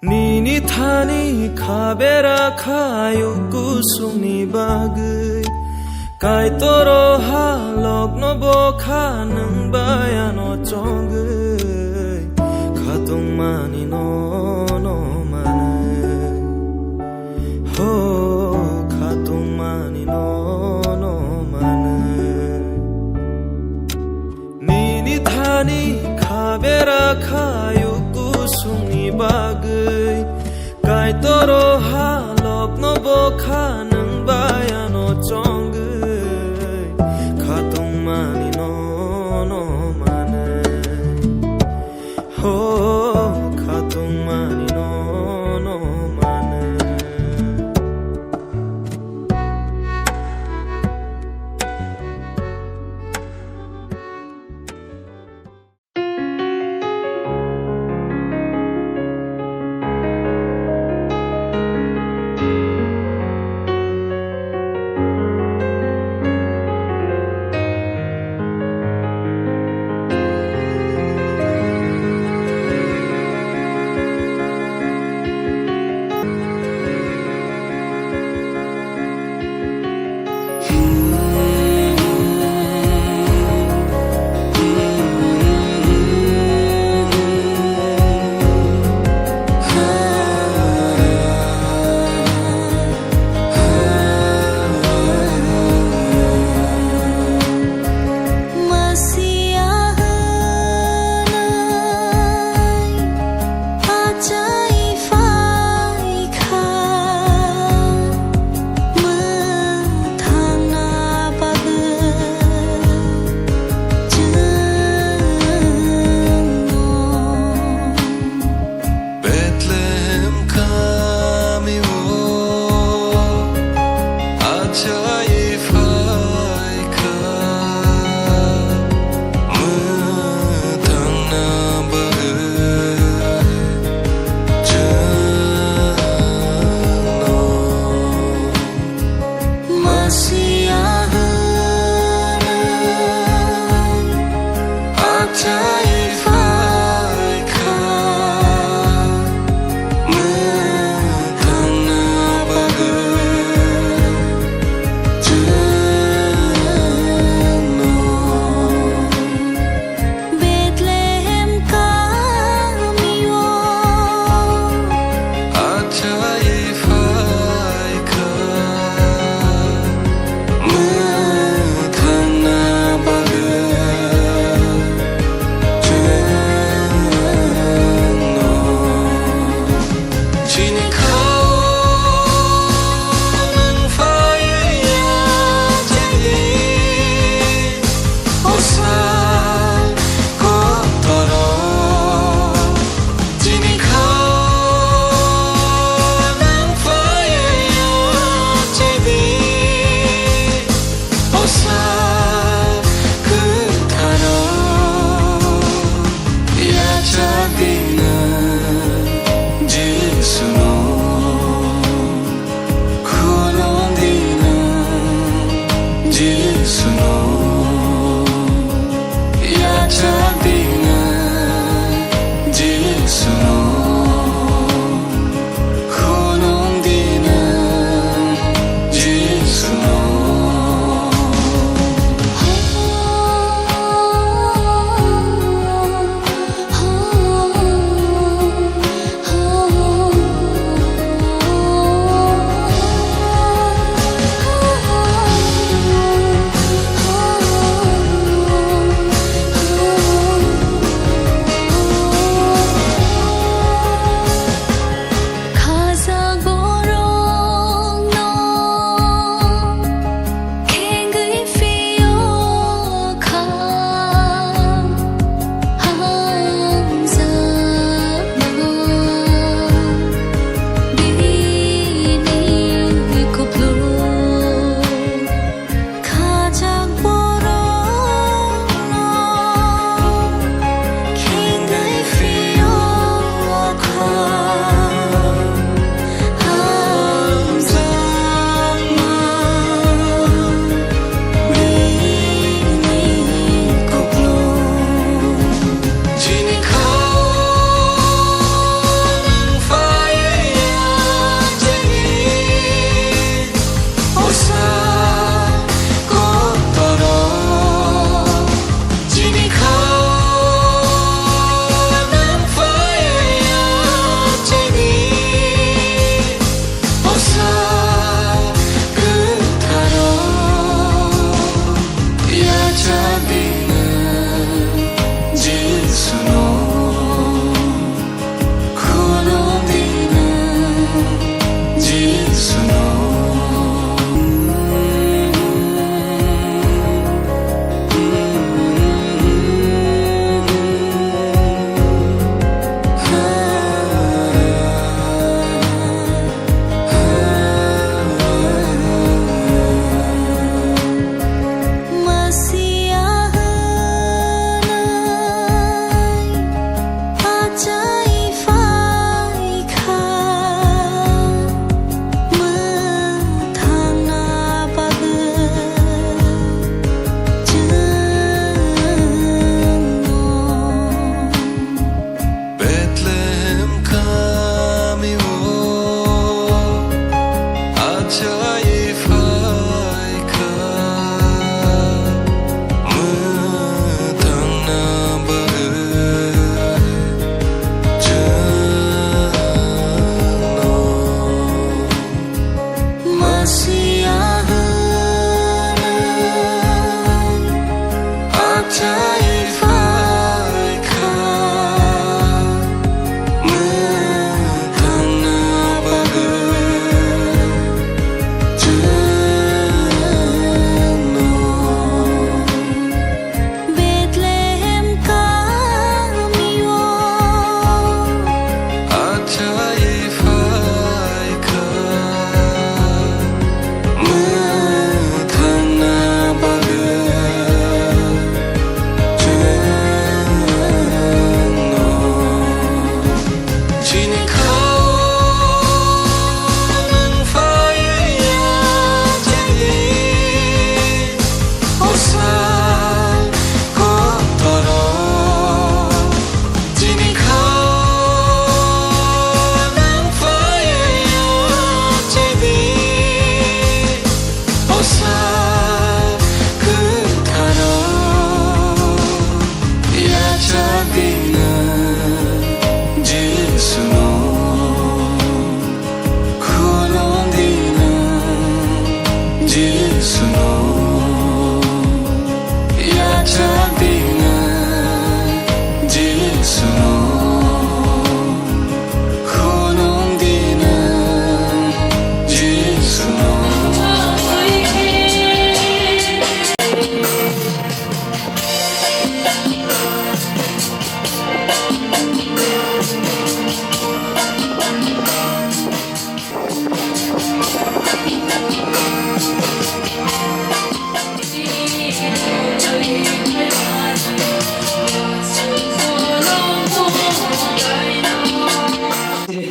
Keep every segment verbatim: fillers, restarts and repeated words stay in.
Nini thani kha bera kha yuk kusungni bagwi. Kaitoro halokno bo kha nwng bai ano chongwi. Khatungmani no no manwi. Ho, khatungmani no no manwi. Nini thani kha bera kha yuk kusungni bagwi. Kaitoro halokno bo kha nwng bai ano chongwi. Khatungmani no no manwi. Ho, khatungmani no no manwi.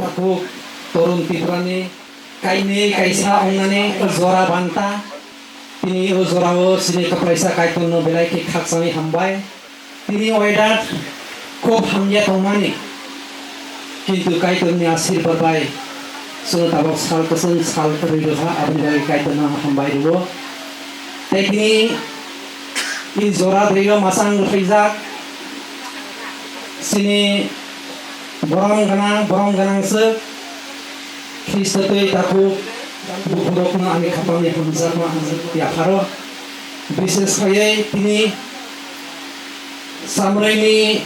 Takhuk Torun Tripurani kainwi kaisa wngnani o jora banta. Tini o jorao chini kwplaisa Kaitorno belai khe khakchangwi hambai. Tini weather khub hamya tongmani, kintu Kaitorni asirbar bai chwngno tabok sal kwchwng sal kwrwi rwkha, aboni bagwi Kaitorno ang hambai rwo. Tei tini i jora drio mwchang rwphaijak chini borom gwnang, borom gwnang swk Khristo twi takhuk bukhurokno ani khapangni hamjakma ang yapharo. Bishes khaiwi tini Samraini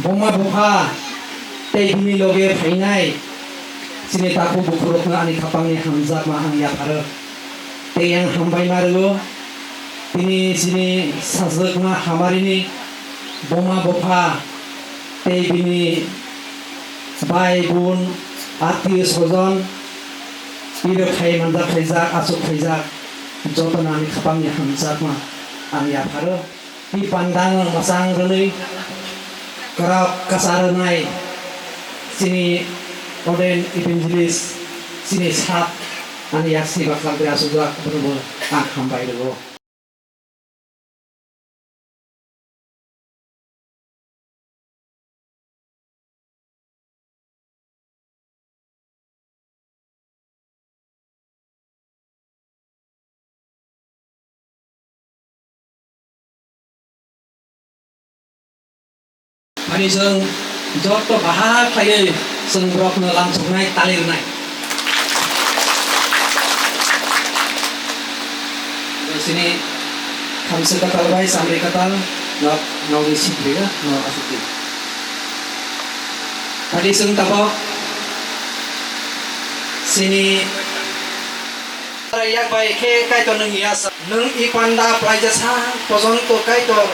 buma bupha tei bini loge phainai chini takhuk bukhurokno ani khapangni hamjakma ang yapharo. Tei ang hambai ma rwo tini chini sajwkma hamarini buma bupha tei bini bai bun, attiyo sojon, iro khai manjak khaijak, aswk khaijak, jotono ani khapangni hamjakma ang yapharo. I pandang mwchang rwnwi kwrak kwchar rwnai chini ordained evangelist, chini sap ani yaksi bakhlak bai aswkjak, bonobo ang hambai rwo. Ani chwng joto baha khlaiwi chwng borokno lamsoknai, tali rwnai. Sini khamse katal bai chamri katal nok nokni sikri no asukdi. Ani chwng tabok sini yak bai khe Kaitor nwng ya sa, nwng i panda plaija sa pojonto Kaitor.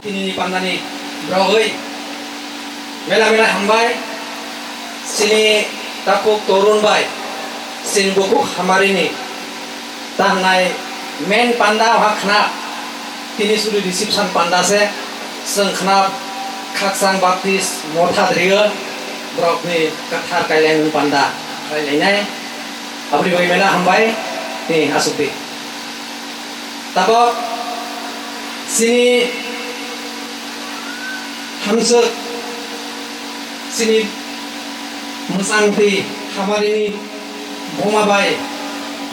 Tini pandani borogwi mela mela hambai, chini tapuk Torun bai, chini bukuk hamarini tangnai main panda ha khna, tini suri reception panda se, chwng khna Khakchang Baptist Motha Drio borokni kwthar kailaimung panda khlailainai, aboni bai mela hambai, tini asukdi. Tabok chini hamswk, chini mwchang twi hamarini buma bai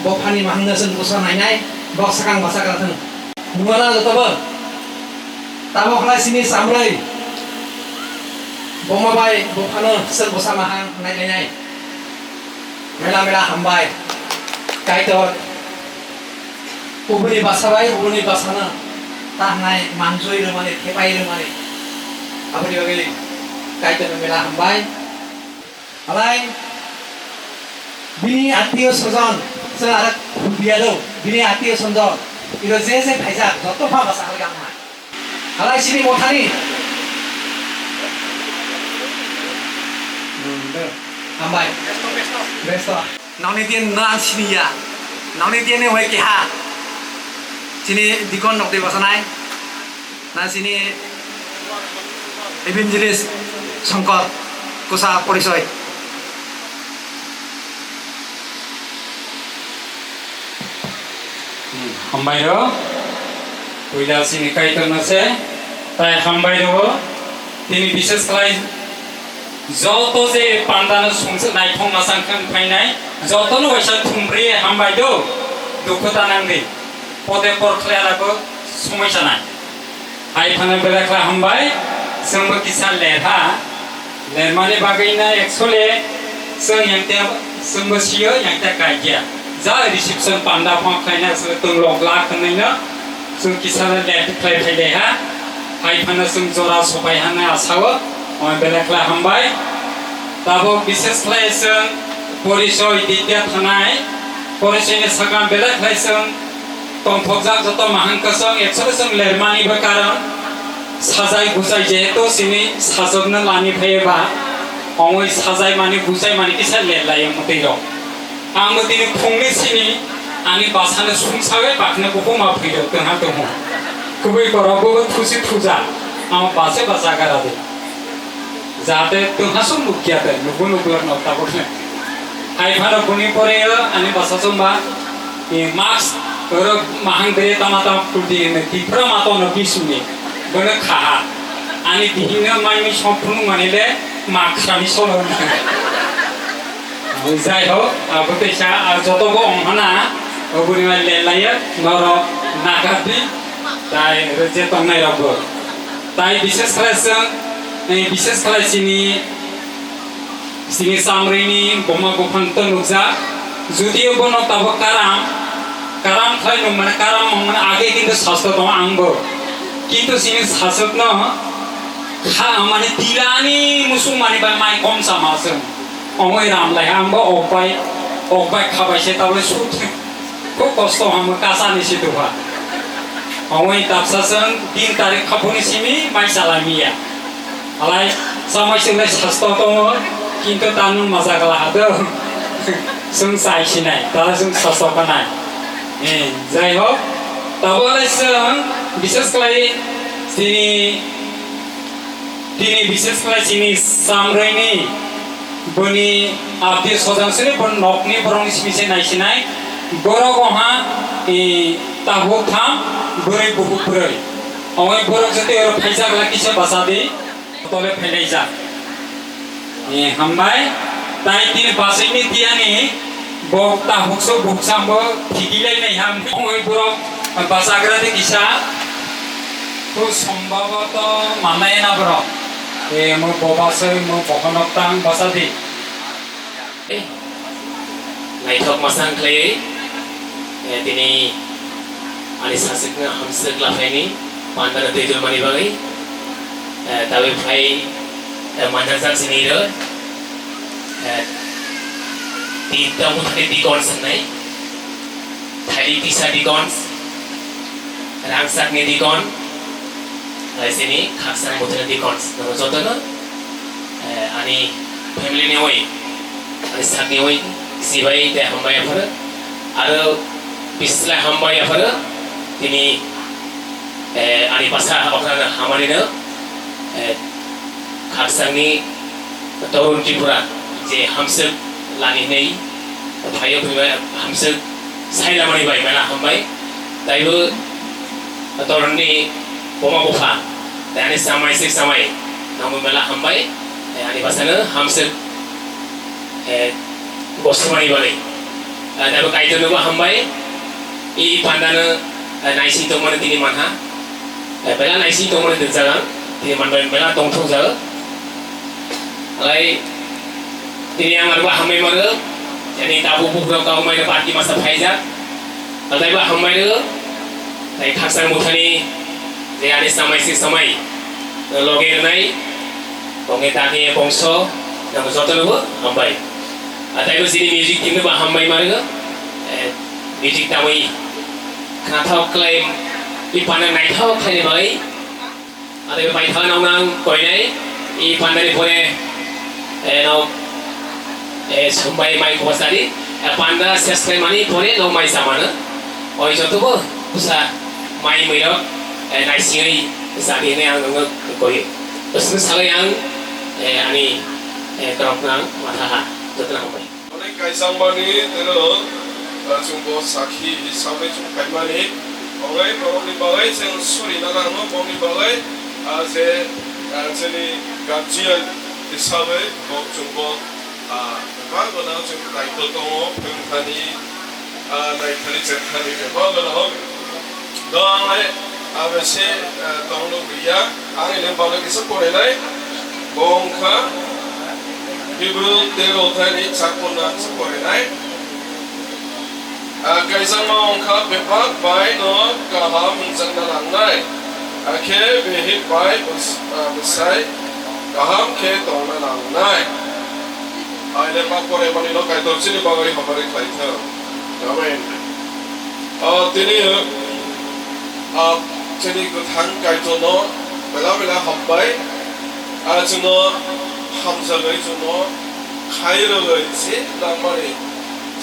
bophani mahangno chwng bwsa nainai, bok swkang bwsa kwlathwng. Nukmano jotobo tabok khlai chini chamrwi buma bai bophano chwng bwsa mahang nailainai. Mela mela hambai. Kaitor kubuni bwsa bai kubuni bwsano tahnai manjui rwmani, thepai rwmani. Aboni bagwi Kaitorno mela hambai. Alai bini attiyo sojon, chwng aro khulbiya do, bini attiyo sojon, iro je je phaijak, joto pha basa halga wngma. Alai sini mothani. Hmm, do. Hambai. Besto. Nokni din no ang siniya. Nokni din ni hoi keha. Chini dikon nok de basanai. Na chini Evangelist Songkor Kosa porisoy. Hambai rw, puila chini Kaitorno se, tai hambai rw, tini bises khlai joto je pandano sumsok naithok masang khe wngphainai, jotono waisa thumri hambai do, dukhu ta nang di, pode por khlai alabo somoi sanai. Hai phano belai khlai hambai, chwngbo kisa lerha, lermani bagwino actually chwng yang te, chwngbo sio yang te kaikya. Ja reception panda phano khlaina chwng twnglok glak hwnwino chwng kisa let khlai phai de ha. Hai phano chwng jora sopai hwnwi asao, omo belai khlai hambai. Tabuk bises khlai chwng porisoy ditya thanai, porisoyni sakam belai khlai chwng tongthokjak joto mahang kwchwng, actually chwng lermani bo karon sajai gujai jehetu chini sajwkno lani phaiba, ongwi sajai mani gujai mani kisa lerlai mwtwi rok. Ang bo tini phungni sini ani bwsano sumsawi bakna kuphuma phaido tongha tongho. Kubui borok bo thusi thuja, ang bwsa bwsa gara di. Jate tongha song nukya te, nukbo nuklo no tabuk ne. Hai phano buni pore o ani bwsa chumba, e, mask, oro mahang bere tama tama khuldi ne, Tipra mato no bisuni, bono khaha. Ani bihingno mai mi song phunuk mani le, ma khrani solo. Jai ho, abo teisa, a joto bo ong hana, oboni ma le laye, noro nagardi, tai je tongnai rok bo. Tai bises khlai chwng, eh, bises khlai chini, chini chamrwini buma buphang to nukjak. Judio bono tabuk karam, karam khlai nung mane karam mong mane age kintu sasto tong ang bo. Kintu chini sasokno kha mane tilani musung mani bai mai kom sama chwng. Ongoi ram lai ang bo ok bai, ok bai kha bai se tabule sut. Khub kosto hamo kasani situha. Ongoi tapsa chwng tin tarik khapuni simi mai chalai miya. Alai chamai chwng lai sasto tongo, kintu tanung maja gala hado. Chwng chai sinai, tala chwng sasto kanai. Eh, jai hok, tabo alai chwng bises khlai chini Tini bises khlai chini chamrwini boni abdi sojangswni bo nokni borokni simi se naisinai. Borok oha, e, tabuk tham, bwrwi buhuk bwrwi. Ongoi borok jotoi oro phaijak lai kisa bachadi, tole phailaijak. E, hambai. Tai tini bachikni tiyani bo tabukso buksambo thigilai nai ham. Ongoi borok bachagra de kisa. Khub sombhoboto mannai na borok. E, mo boba soi, mo bohonok tang basa di. Naithok masang khlaiwi, eh, tini ani saswkno hamswk laphaini pandano twi tongmani bagwi, eh, tabwi phai, eh, manjakjak sini rw, eh, di tamo thani dikon swngnai, thaidi tisa dikon, rangchakni dikon, eh, sini khakchang muthungni dikon, jotono eh, ani family ni oi, ani sakni oi, sibai tei hambai aphuru, aro bislai hambai aphuru, tini, eh, ani basa okra hamani no, eh, khakchangni Torun Tripura je hamswk lani hinwi phaio phaibai hamswk Sailamani bai mela hambai. Taibo torni boma bupha. Tei ani samai sik samai nangbo mela hambai. Tei ani basano hamswk, eh, gosomani bagwi. Eh, taibo Kaitornobo hambai. I pandano, eh, naising tongmani tini manha. Eh, bela naising tongmani dwkjagan. Tini manbai mela tongthokjago. Alai tini ang arbo hambai mano, yani tabuk bukrok kau mai party masa phaijak, alai ba hambai rw, tai khakchang muthani, je ani samai si samai, Loge rwnai, bongni tangni bongso, nang jotono bo hambai. Ataibo chini music team no bo hambai ma rwgo. Eh, music tamwi khnathok khlai, i panda naithok khlaini bagwi. Ataibo paithago nang nang koinai, i pandani pore, eh, no, eh, sumbai mai kwchari, eh, panda ses khlaimani pore no mai chamano. Oi jotobo bwsa mai mwirok, eh, naisingwi chadi hwnwi ang nokno koi. Bwswk salai ang, eh, ani, eh, kwrwngkno ang matha ha. Jotono hambai. Onek kaisangmani tero, eh, chwngbo sakhi hisabwi chwng phaimani. Onek borokni bagwi chwng surina nango, bongni bagwi, ah, je, ah, chini guardian hisabwi bo chwngbo, ah, bebak gwnang chwng daitw tongo, wngthani, ah, naithani chengthani bebak gwnang. Do ang le, ah, bese, ah, tongno gwiya, ang ini bagwi kisa porinai, bo wngkha Hebrew tero thani chakonna kisa porinai. Ah, kaisangma wngkha bebak bai no kaham hwnjakna nangnai, hakhe bihik bai bwsai kaham khe tongna nangnai. Aile ma poremani no Kaitor chini bagwi hamari khlai thang. Amen. Ah, tini, ah, chini kwthang Kaitor no bela bela hambai. Ah, chwngno hamjagwi chwngno khai rwgwi se nangmani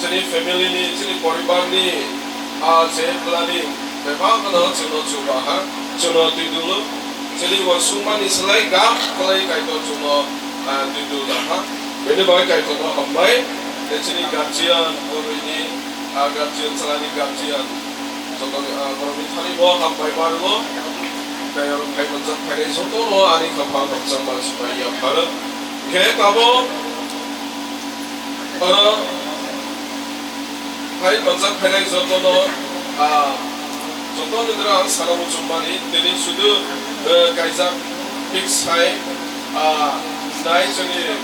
chini family ni, chini poribar ni, ah, je planning bebak no chwngno chubaha, chwngno twi dulu, chini uansukmani slai gam kwlai Kaitor chwngno, ah, twi dulu ha. Bini bagwi Kaitor no hambai, tei chini guardian, boroi ni, ah, guardian, chwla ni guardian. Joto, ah, borokni thani bo hambai ma rwo. Tei oro phai manjak phainai jotono ani kha pha manjak ma sipai ya pharo. Hwnkhe tabok oro phai manjak phainai jotono, ah, joto nidra ang sana muchung mani tini sudu, eh, kaijak fix sai, ah, nai chwngni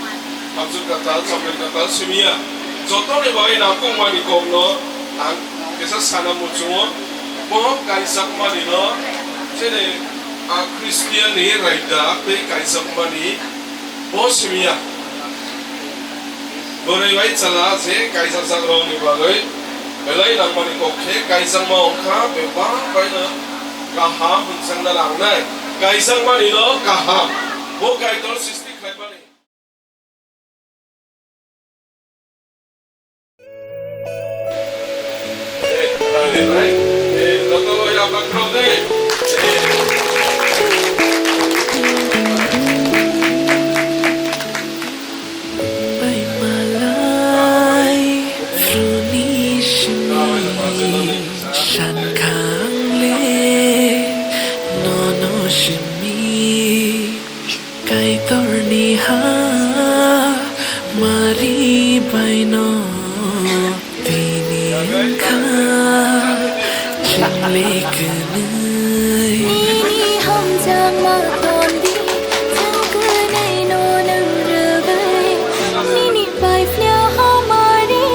hamjwk kwtal, chamlwk kwtal simi ya. Jotoni bai nangkukmani kokno ang kisa sana muchungo, bohrok kaijakmani no chini a Christian ni raida tei kaijakmani bo simi ya. Bwrwi bai chwla je kaijakjak rokni bagwi belai nangmani kok khe kaijakma wngkha bebak bai no kaham hwnjakna nangnai. Kaijakmani no kaham bo Kaitor srishti khlaimani. Bai malai, fruni shimi, shan kang le, nono shimi. Kaitorni ha mari baino tini wngkha chwngli kwnwi. Nini hamjakma tondi, chwng kwnwino nwng rwgwi. Nini paiphlya hamari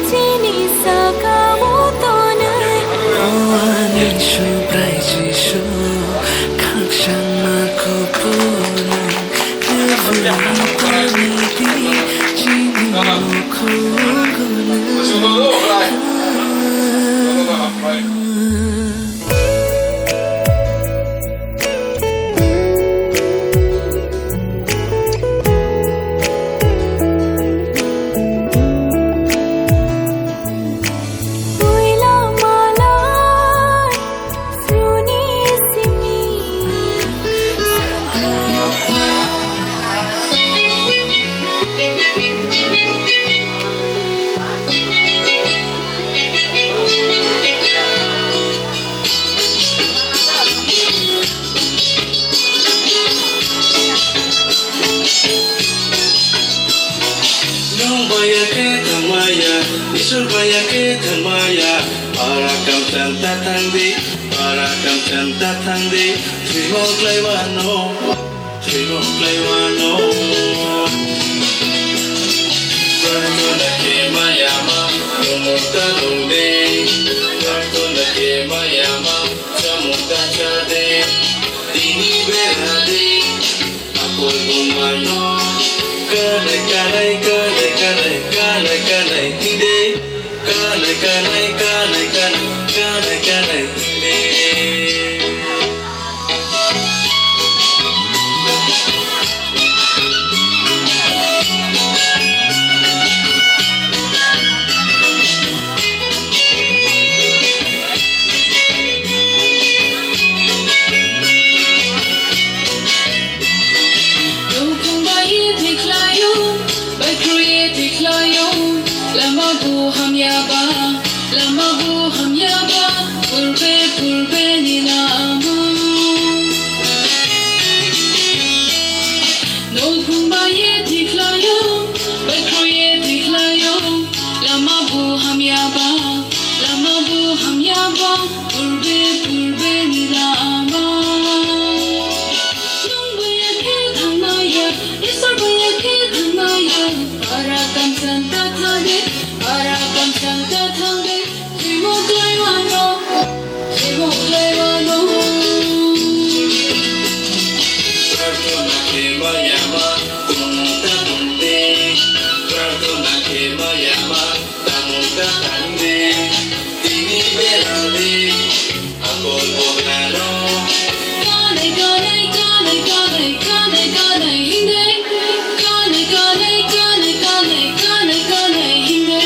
chini saka-o tonwi. O ani Subrai Jisu, khakchangma kupulung. Nwng baya khe thangmaya, Isor baya khe thangmaya, para kamcham ta thangdi, para kamcham ta thangdi, thwimung klaiwano, thwimung klaiwano. Prarthana khe maya ma, tumung ta tungdi, prarthana khe maya ma, chamung ta chadi, tini beradi. Kanai, kanai, kanai, kanai, kanai, kanai, hinde. Kanai, kanai, kanai, kanai, kanai, kanai, hinde. Tongthung bai ye thwi khlaio, bai khruye thwi khlaio, lama bo hamya ba, lama bo hamya ba, purbe, purbe ni lama. Nongkhung bai ye thwi khlaio, bai khruye thwi khlaio, lama bo hamya ba, lama bo hamya ba, purbe, purbe ni lama. Nung bai ya khe thangmaya, Isor bai ya khe thangmaya, para kamchang ta thangde, para kamchang ta thangde. Twi mo klai wano, twi mo klai wano. Prarthana khe maya ma, tongmung ta tongde. Prarthana khe maya ma, tamung ta tangde. Tini bera de, akol bogra no. Kanai, kanai, kanai, kanai, kanai, kanai, hinde. Kanai, kanai, kanai, kanai, kanai, kanai, hinde.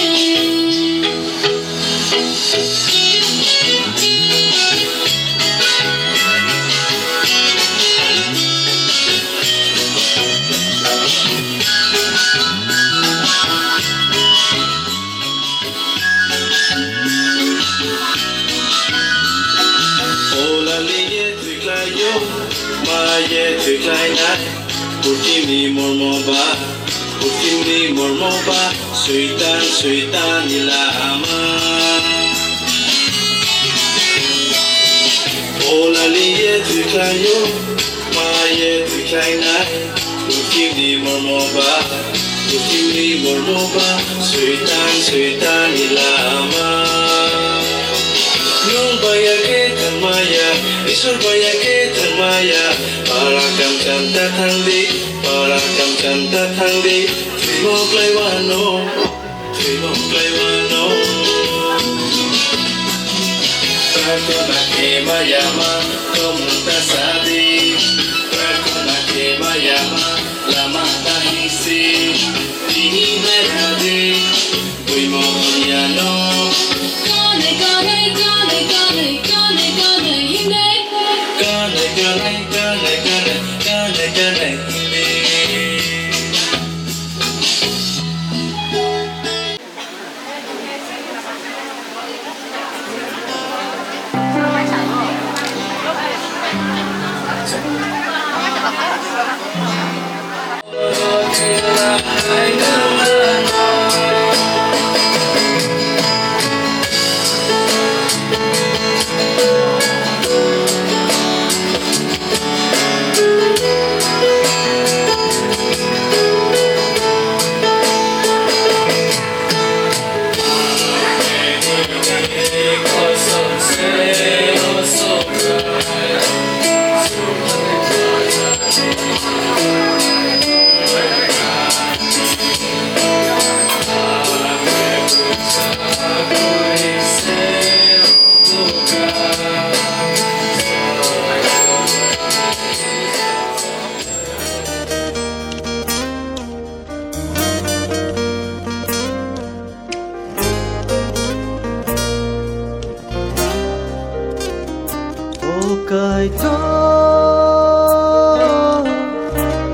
Ola liye thwi khlaio, ma ye thwi khlainai. Purthimni mormo ba, purthimni mormo ba, Soitan, Soitan ni lama. Ola liye thwi khlaio, ma ye thwi khlainai. Purthimni mormo ba, purthimni mormo ba, Soitan, Soitan ni lama. Nung bai ya khe thangmaya, Isor bai ya khe thangmaya, para kamchang ta thangdi, para kamchang ta thangdi, twi mo klai wano, twi mo klai wano. Prarthana khe maya ma, tomung ta sadi, prarthana khe maya ma, lama ta hisi, tini bera de. Twi mo hamya no. Kanai, kanai, kanai, kanai, kanai, kanai, hinde. Kanai, kanai, kanai, kanai, kanai, kanai, hinde. O Kaitor,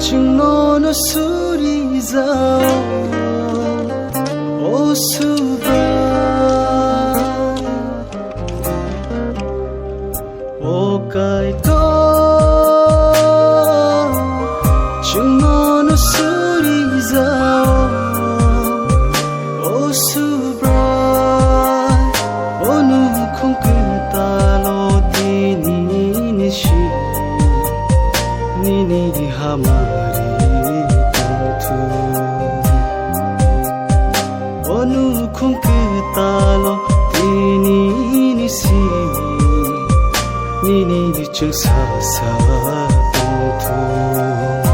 chwngno no suri jao, o Subrai. O Kaitor, chwngno no suri jao, o Subrai, o nukhung kwtalo tini ni si, nini hamari tongthung. O nukhung kwtalo tini ni simi, nini chwng sa sa tongthung.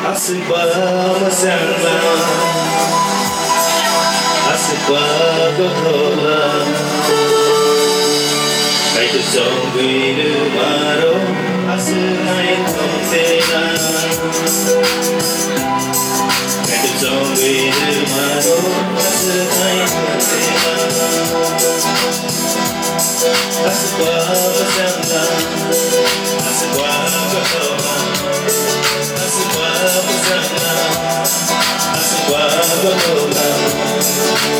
Aswk ba mwchangla, aswk ba gothokla, kaitor chongwi rwmaro aswk hai tongthela. Kaitor chongwi rwmaro aswk hai tongthela. Aswk ba mwchangla, aswk ba gothokla, aswk ba mwchangla, aswk ba gothokla.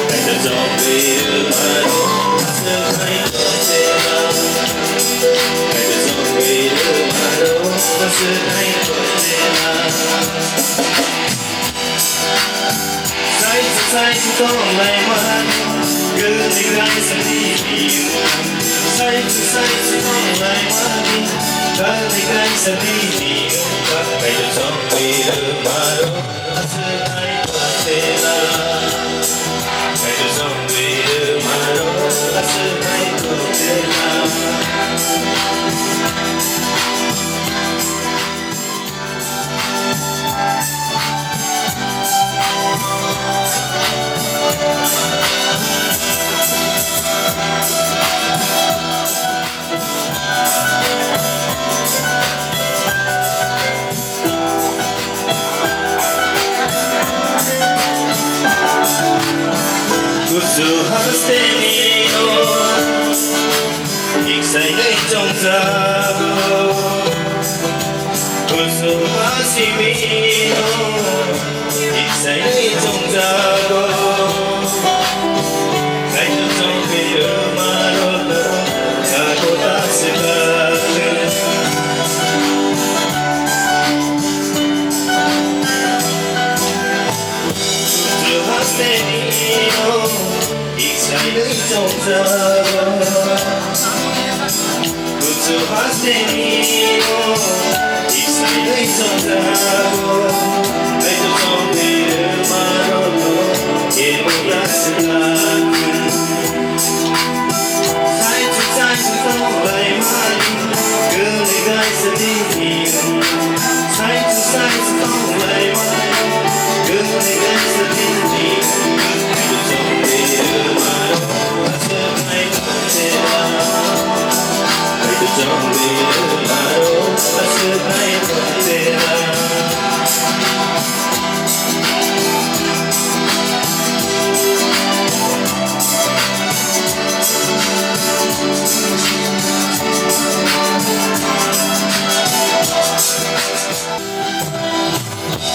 Kaitor chongwi rwmaro aswk hai tongthela. Kaitor chongwi rwmaro aswk hai tongthela. Sai se sai se tong lai mani, gani gai sa di ni. Sai se sai se tong lai mani, gani gai sa di ni. Kaitor chongwi rwmaro aswk hai tongthela. Kaitor chongwi rwmaro aswk hai tongthela. Kusu haste ni o, ik sai nei chong jago. Kusu hasi mi o, ik sai nei chong jago. Kaitor chongwi rwmaro no, kago ta se ta. Kusu haste ni o, ik sai nei chong jago. Kusu haste ni o, ik sai nei chong jago. Kaitor chongwi rwmaro no, kebo ta se ta. Sai se sai se tong lai mani, gani gai sa di ni. Sai se sai se tong lai mani, gani gai sa di ni. Kaitor chongwi rwmaro aswk hai tongthela. Kaitor chongwi rwmaro aswk hai tongthela.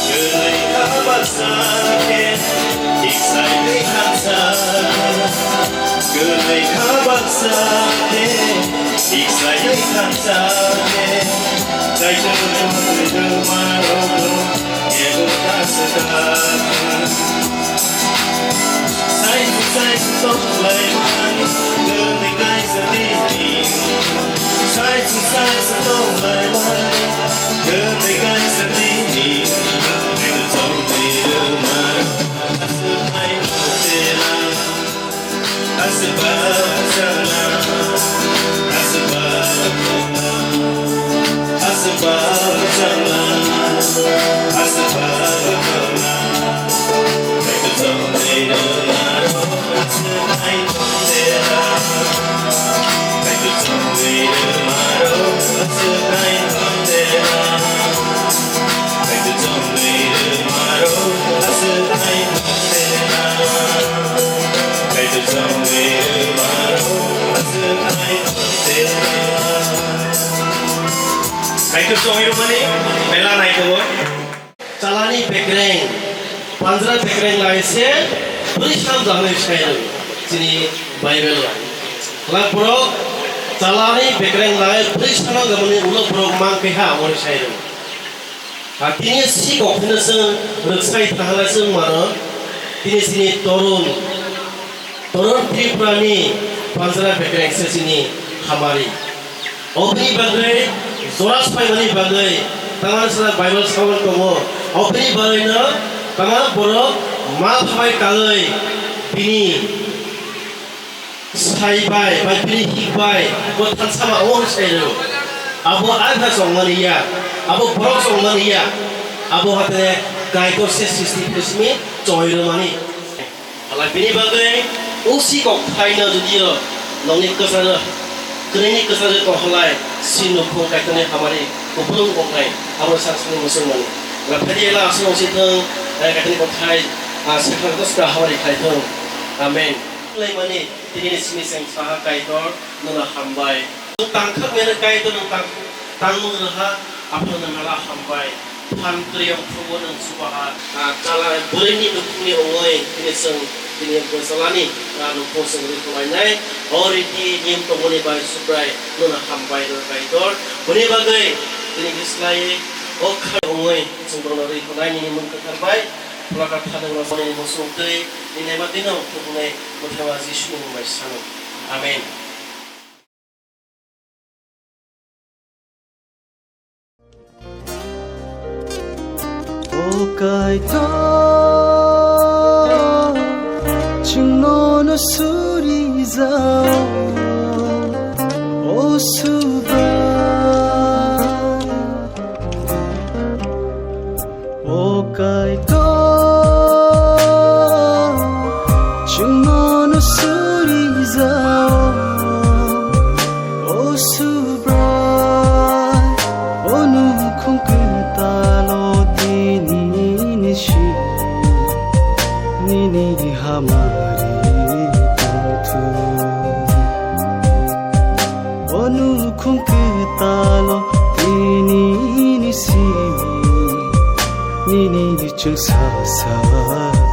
Kwrwi kha baksa khe, ik sai twi thansa. Kwrwi kha baksa khe, ik sai twi thansa khe. Kaitor chongwi rwmaro no, ebo ta se ta. Sai se sai se tong lai mani, kwrwi kaisa di ni. Sai se sai se tong lai mani, kwrwi kaisa di ni. Kaitor chongwi rwmaro aswk hai tongthela. Aswk ba mwchangla, aswk ba gothokla, aswk ba mwchangla, aswk ba gothokla. Kaitor chongwi rwmaro aswk hai tongthela. Kaitor chongwi rwmaro aswk hai tongthela. Kaitor chongwi rwmaro aswk hai tongthela. Kaitor chongwi rwmaro aswk hai tongthela. Kaitor chongwi rwmani mela naithogo. Chalani bekreng, panjra bekreng lai se bwrwi sam jagnai sai rw chini Bible o. Lang borok chalani bekreng lai bwrwi sam jagnai ulo borok mang khe ha, omo sai rw. A tini si kok phino chwng rwksai thahala chwng mano, tini sini torun, torun Tripura ni panjra bekreng se chini hamari. Oboni bagwi jora swaimani bagwi tangma sala Bible sawi tongo. Oboni bagwino tangma borok ma phamai kagwi bini sai bai, bai bini hik bai bo thansa ma o sai rw. Abo alpha songmani ya, abo borok songmani ya. Abo hathai Kaitor se sristi phismi choi rwmani. Halai bini bagwi usi kok phaino judio nongni kwcharo, kwnwini kwcharo kok halai si nukhung Kaitorni hamari kupulung koknai abo saksini muchungmani. Raphari ela aswk si thung, eh, Kaitorni kothai, ah, sakha kosta hamari khai thung. Amen. Laimani tini simi seng saha Kaitor nuna hambai. Tangkhak mene Kaitor nung tang Tangmung rwha, aphano mala hambai. Phan kwrwiyang phungo nwng chubaha, ah, chala bwrwini nukhungni ongoi, tini chwng tini bwchalani, ah, nukhung chwng rwi phlainai. O riti niyom tongmani bai Subrai nono hambai rw Kaitor. Bwni bagwi tini bislai o kha ongoi chwng bono rwi phlai nini mung kwthar bai. Phlaka thani ulo boni musung twi nini ma tino nukhungnai mwthangma Jisuni mung bai sano. Amen. O Kaitor, chwng nono suri jao, o Subrai. O Kaitor, chwng nono suri jao, o Subrai, o nukhung kwtalo tini nisi, nini hamari tongthung. O nukhung kwtalo tini nisi, nini chwng sasa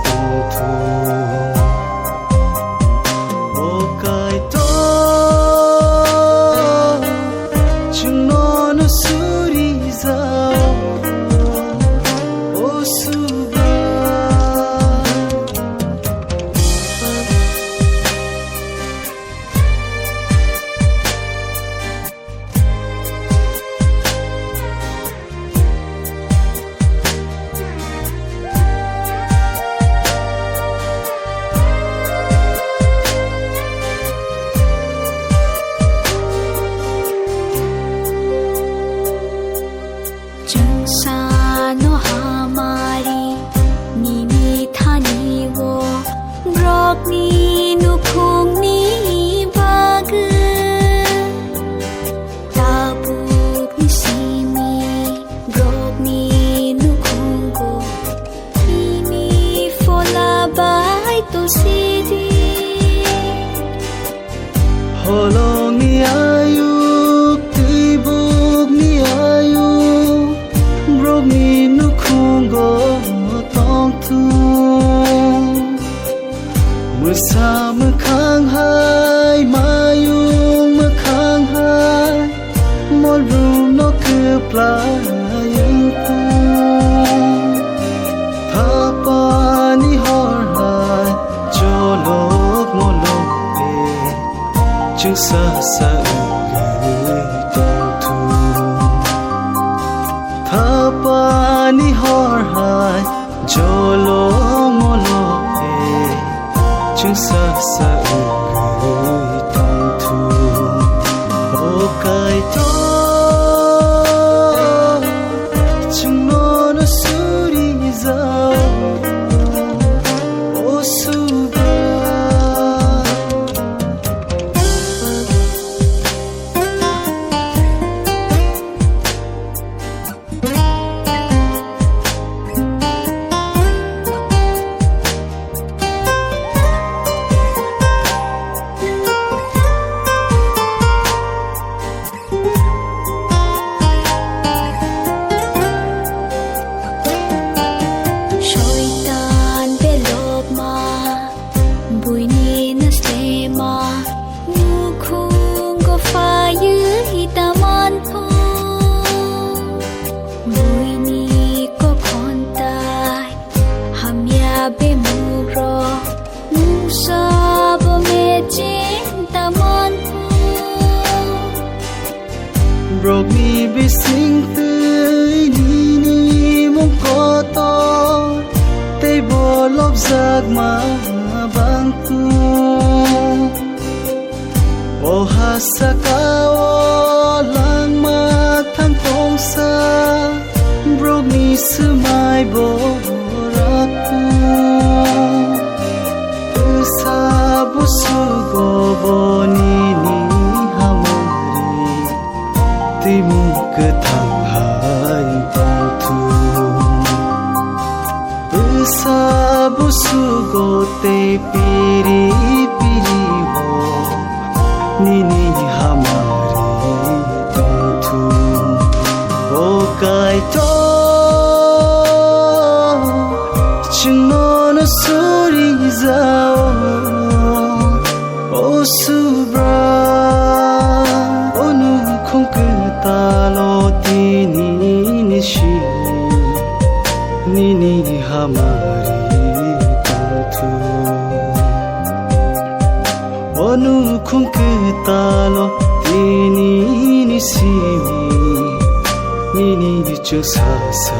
tongthung. O Kaitor, chwng nono suri jao, o Subrai. Chwng sano hamari nini thani o, borokni nukhungni bagwi. Tabukni simi borokni nukhungo nini phola bai tusi di. Holongni ayuk, twibukni ayuk, borokni nukhungo tongthung. Mwsa mwkhang hai, mayung mwkhang hai, molrumno kwplai wngthung. Thapani hor hai, cholok molok de, chwng sasa wngwi tongthung. Thapani hor hai, jolong molok de, chwng sasa wngwi tongthung. O Kaitor, chwng nono suri jao, o Subrai. Soitan belokma, buini naslema, nukhungo phaiwi taman pho. Buini kokhon tai hamya bemukro, mungsa bo mechin taman pho. Borokni bising twi nini mung kotor, tei bo lobjakma bangthung. O ha saka o langma thang tongsa, borokni swma Ai bo rakhu, bwsa busugo bo nini hamari, timi kwthang hai tongthung. Bwsa busugo tei piri piri bo nini hamari tongthung. O Kaitor, chwngno no suri jao, o Subra, o nukhung kwtalo tini ni simi nini hamari tongthung. O nukhung kwtalo tini ni simi nini chwngsa sa